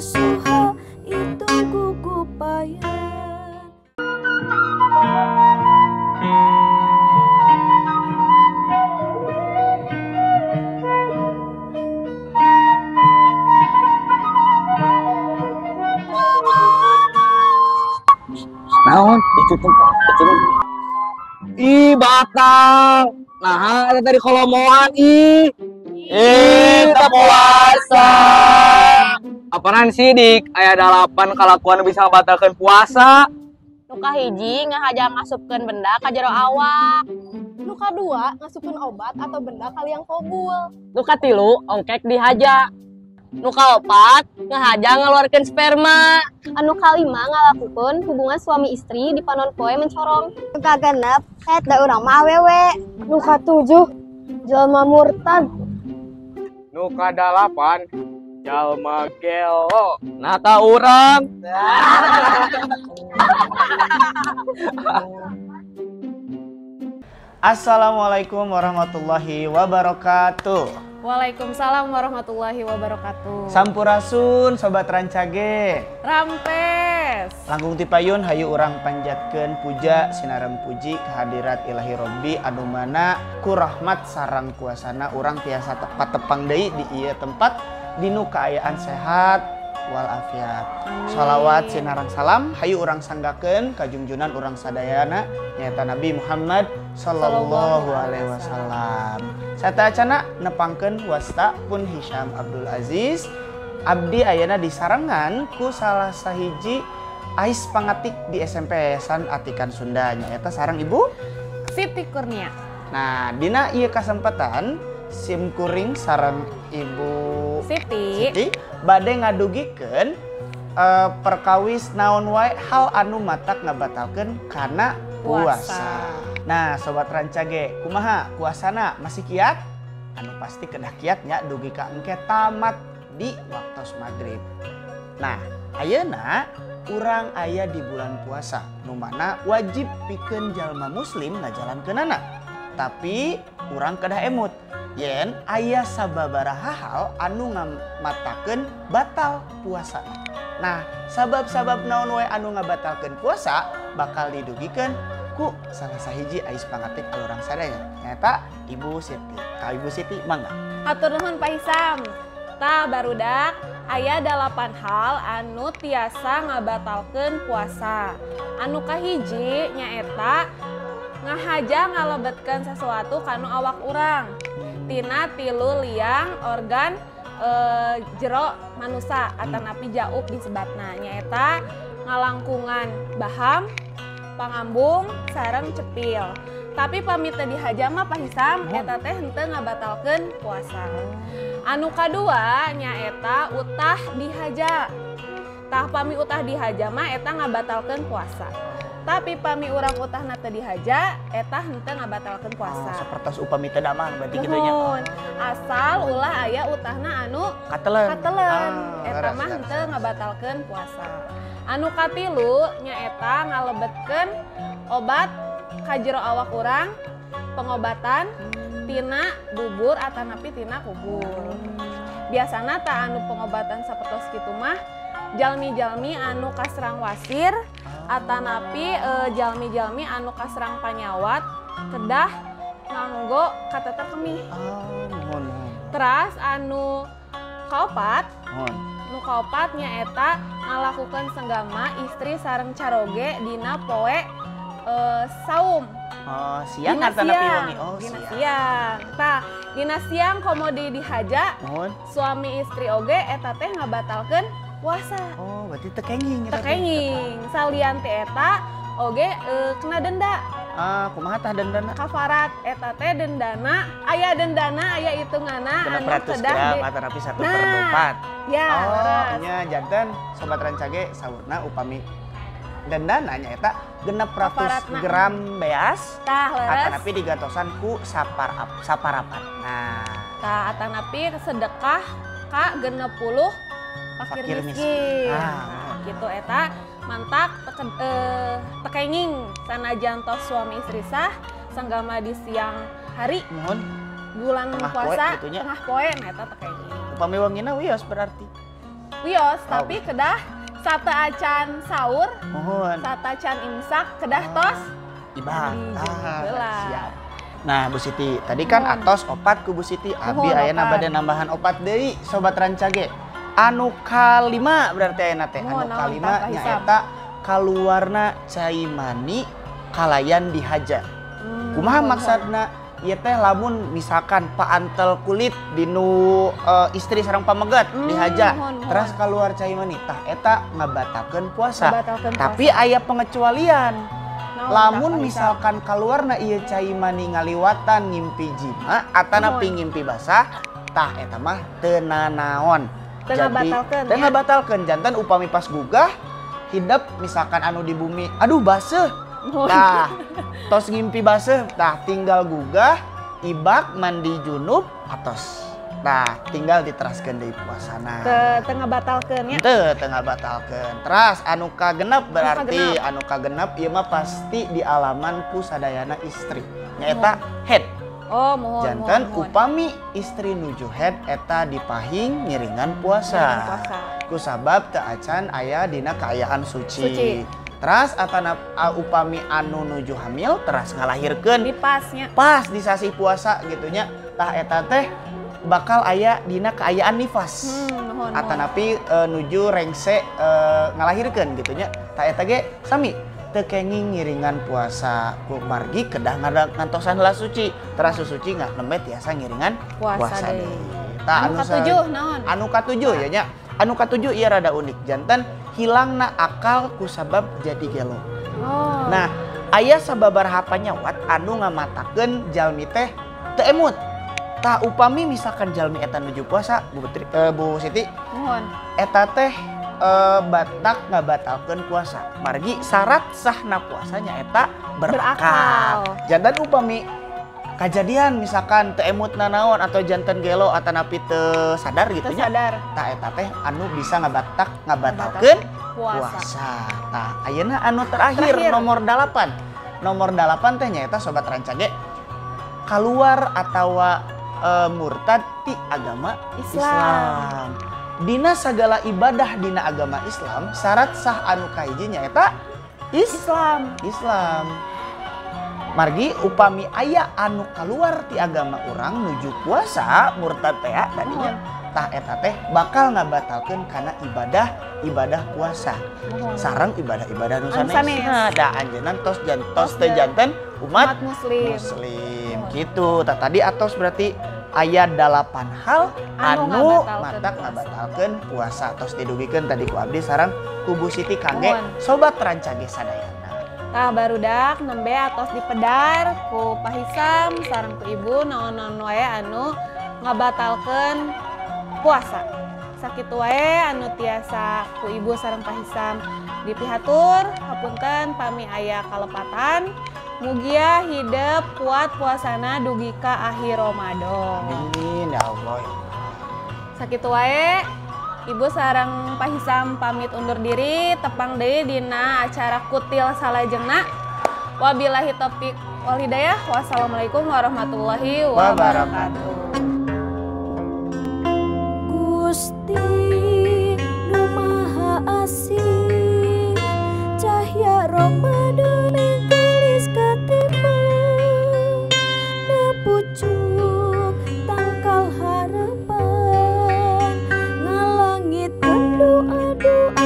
nasuha itu gugupayan. Naon itu tempat ih batang. Nah, ada tadi kolomoan ih. Kita puasa. Apaan sih dik? Aya 8 kalakuan bisa batalkan puasa. Nu kahiji ngahaja ngasupkeun benda ka jero awak. Nu kadua ngasupkeun obat atau benda ka liang kobul. Nu katilu ongkek dihaja. Nu kaopat ngahaja ngaluarkeun sperma. Anu kalima ngalakukeun hubungan suami istri di panon poe mencorong. Nu kagenep head da urang mah awewe. Nu katujuh jalma murtad. Nu kadalapan jalma gelo. Nah ka urang. Assalamualaikum warahmatullahi wabarakatuh. Waalaikumsalam warahmatullahi wabarakatuh. Sampurasun sobat Rancage. Rampes. Langkung tipayun hayu urang panjatkeun puja sinareng puji kehadirat Ilahi Robbi anu mana ku rahmat sareng kuasana urang tiasa tepat tepang deui di ieu tempat dinu kaayaan sehat walafiat. Sholawat sinareng salam hayu urang sanggakeun kajungjunan urang sadayana nyaeta Nabi Muhammad sallallahu alaihi wasallam. Satacana nepangkeun wasta pun Hisyam Abdul Aziz. Abdi ayana disarengan ku salah sahiji ais pangatik di SMP Yayasan Atikan Sunda nyaeta sareng Ibu Siti Kurnia. Nah, dina ieu kasempatan sim kuring sareng Ibu Siti bade ngadugikeun perkawis naon wae hal anu matak ngabatalkeun kana puasa. Nah, sobat Rancage, kumaha puasana masih kiat? Anu pasti kedah kiatnya dugi ka engke tamat di waktos maghrib. Nah, ayeuna urang aya di bulan puasa, nu mana wajib pikeun jalma muslim ngajalankeunana. Tapi urang kedah emut yen aya sababaraha hal anu ngamatakeun batal puasa. Nah, sabab-sabab naon wae anu ngabatalkeun puasa bakal didugikeun ku salah sahiji ais pangatik alurang sadaya nyaeta Ibu Siti. Ka Ibu Siti mangga. Hatur nuhun Pak Hisam. Tah barudak aya 8 hal anu tiasa ngabatalkeun puasa. Anu kahiji nyaeta ngahaja ngalebetkeun sesuatu kanu awak urang. Tina tilu liang organ jero manusa atanapi jaup disebatna nyaeta ngalangkungan baham, pangambung, sareng cepil. Tapi pamit teu dihaja mah Pak Hisam eta teh henteu ngabatalkeun puasa. Anu kadua nyaeta utah dihaja. Tah pami utah dihaja mah eta ngabatalkeun puasa. Tapi pami urang utahna teu dihaja eta henteu ngabatalkeun puasa. Oh, sapertos upami teu damang berarti kitu nya. Asal ulah aya utahna anu katelen. Katelen. Eta mah henteu ngabatalkeun puasa. Anu katilu nyaeta ngalebetkeun obat ka jero awak urang, pengobatan tina bubur atanapi tina kubur. Biasana ta anu pengobatan sapertos kitu mah jalmi-jalmi anu kaserang wasir atanapi jalmi-jalmi anu kaserang panyawat kedah nganggo kateter kemih. Oh, mohon. Teras anu kaopat, mohon. Nu kaopat nyaeta ngalakukeun senggama istri sareng caroge dina poe saum. Oh, siang atanapi wengi? Oh, dina siang. Tah, dina siang komo dihaja, mohon. Suami istri oge eta teh ngabatalkeun puasa. Oh, berarti teu kenging. Teu kenging. Salian teh eta oge kena denda. Ah, kumaha tah dendana? Kafarat eta teh dendana, aya dendana, aya hitungana anu kedah gram atanapi 1/4. Ya, oh, nya janten sobat Rancage saurna upami dendana nyaeta 600 gram beas. Tah, leres. Atanapi digatosan ku saparapat. Nah, tah atanapi sedekah ka 60 fakir miskin. Ah, gitu eta mantak tekenging sanajan tos suami istri sah sanggama di siang hari. Mohon. Bulan tengah puasa poe, tengah poe nah eta tekenging. Upami wangina wios berarti. Wios, tapi kedah sateuacan sahur, sateuacan imsak, kedah tos ibak. Siap. Nah, Bu Siti, tadi kan atos opat ku Bu Siti, abi ayeuna bade nambahan opat deui sobat rancage. Anu kalima berarti ayeuna teh, anu kalima nyaeta kaluarna cai mani kalayan dihaja. Kumaha maksudna? Ieu teh lamun misalkan paantel kulit dinu istri sareng pameget dihaja, teras keluar cai mani, tah eta ngabatalkeun puasa. Tapi aya pengecualian. Lamun misalkan keluarna ieu cai mani ngaliwatan ngimpi jima atanapi ngimpi basah, tah eta mah teu nanaon. Teu ngabatalkeun. Janten upami pas gugah hidep misalkan anu di bumi, aduh baseuh. Tah, tos ngimpi baseuh, tah tinggal gugah, ibak, mandi junub, atos. Nah, tinggal diteraskeun deui puasana. Teu ngabatalkeun nya? Teu ngabatalkeun. Teras anu kagenep berarti anu kagenep ieu mah pasti dialaman ku sadayana istri. Nyaeta head. Oh, mohon. Janten upami istri nuju head eta dipahing ngiringan puasa. Kusabab teu acan aya dina kaayaan suci. Teras atana upami anu nuju hamil teras ngalahirkeun di pasnya. Pas di sasih puasa gitunya, tah eta teh bakal aya dina kaayaan nifas. Atanapi nuju rengse ngalahirkeun gitunya, tah eta ge sami teu kenging ngiringan puasa kumargi kedah ngantosan heula suci. Teras suci nggak nembe tiasa ngiringan puasa deui. Tah anu katujuh naon? Anu katujuh ya nya. Anu katujuh ieu rada unik, janten hilangna akal kusabab jadi gelo. Nah, aya sababaraha panyawat anu ngamatakeun jalmi teh teu emut. Tah upami misalkan jalmi eta nuju puasa, Bu Putri, Bu Siti, mohon. Eta teh batak ngabatalkeun puasa. Margi syarat sahna puasanya eta berakal. Janten upami kajadian misalkan teu emut nanaon atau janten gelo atanapi teu sadar gitu nya. Tah eta teh anu bisa ngabatalkeun puasa. Tah ayeuna anu terakhir nomor 8. Nomor 8 teh nyaeta sobat rancage kaluar atawa murtad ti agama Islam. Dina sagala ibadah dina agama Islam syarat sah anu kahiji nyaeta Islam. Islam. Margi upami aya anu keluar ti agama urang nuju puasa murtad teh tadinya, tah eta teh bakal ngabatalkeun kana ibadah puasa. Sareng ibadah-ibadah nu sanesna. Da anjeunna tos jantos teh janten umat muslim. Gitu. Tah tadi atos berarti aya 8 hal anu matak ngabatalkeun puasa. Tos didugikeun tadi ku abdi sareng ku Bu Siti kangge sobat rancage sadayana. Tah barudak nembe atos dipedar ku Pahisam sareng ku Ibu naon-naon wae anu ngabatalkeun puasa. Sakitu wae anu tiasa ku Ibu sareng Pahisam dipihatur, hapunten pami aya kalepatan. Mugia hidep kuat puasana dugi ka akhir Ramadan. Amin ya Allah. Sakitu wae Ibu sareng Pahisam pamit undur diri, tepang deui dina acara kutil salajengna. Wabillahi taufik wal hidayah. Wassalamualaikum warahmatullahi wabarakatuh. Gusti nu Maha Asih, cahya Ramadan menggelis katimang, pucuk tangkal harapan. Doa-doa.